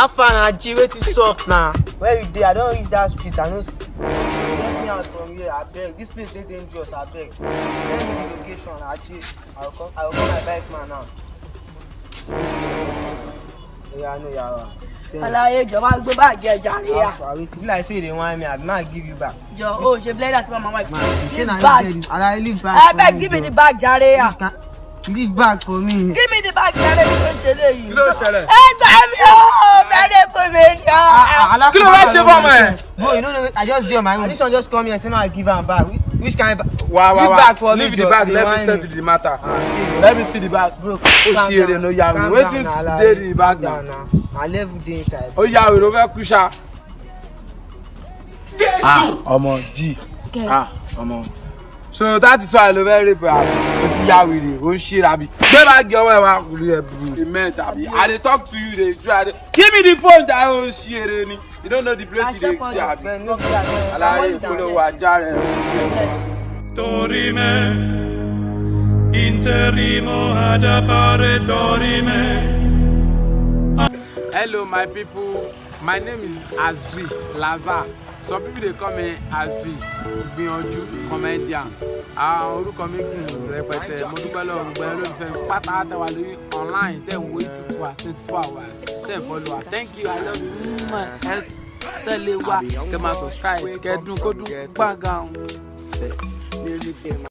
How far na, G? Wetin sup na? Where you dey? I don reach that street. I no get me out from here, abeg. This place dey dangerous, abeg. Send me the location, Aji. I go come, I go call my bike man now. Oya, no yawa. Aláyé jọ máa ń gbé báàgì ẹ jàre ya. How far? Wetin be like say you dey whine me, abi? Ma give you back. Jọ o ṣe blender tí màmá wà. Shey This na you bag. get it? Alaye, leave bag for Abeg, me, give me jọ. the bag jàre ya. Leave bag for me. Give me the bag jàre, kí ló ń ṣe léyìí? Kí ló ṣẹlẹ̀? Ẹ gbà mí o, bẹ́ẹ̀ fún mi ní ọ. Kí ló fẹ́ ṣe fọ́mọ ẹ̀? Bro, you no know, I just dey on my own. This one just come here say make I give am bag. Which kind bag? Wa wa Leave wa, bag for me, leave the jọ. bag, You let me whine settle me. the matter. Let me see the bag. Bro, Ó ṣe eré no ya calm wèrè. Wetin down na, dey Alaye. the bag Calm down now? na. Na level dey inside. Ó ya wèrè, ó fẹ́ kú ṣá. Ah, ọmọ G. Ah, ọmọ. So that is why ló fẹ́ rape àbí? O ti ya wèrè, ó ń ṣe rabi. Gbé báàgì ọwọ́ ẹ̀ wá kúrú ẹ̀ burú. Amen tàbí. I dey talk to you, dey try. Give me the phone jare, ó ń ṣe eré ni. You don't know the place you dey dey abi. Bẹ́ẹ̀ ni, no be that. Aláyé ìpolówó ajá rẹ̀. Dorime, interimo ad appare dorime. Hello my people, my name is Azui Lazar. Some people dey call me Azui Gbìyànjú comedian. Àwọn orúkọ mi gùn rẹpẹtẹ. Mo dúpẹ́ lọ́wọ́ gbogbo ẹ̀rọ olólùfẹ́ mi pátá tẹ́ wà lórí online, tẹ́ ń wo YouTube wa 24 hours, tẹ́ ń follow wa. Thank you, I love you. Ẹ tẹ̀lé wa, kẹ́ máa subscribe, kẹ́ dún kó dún gbàngàn. Music.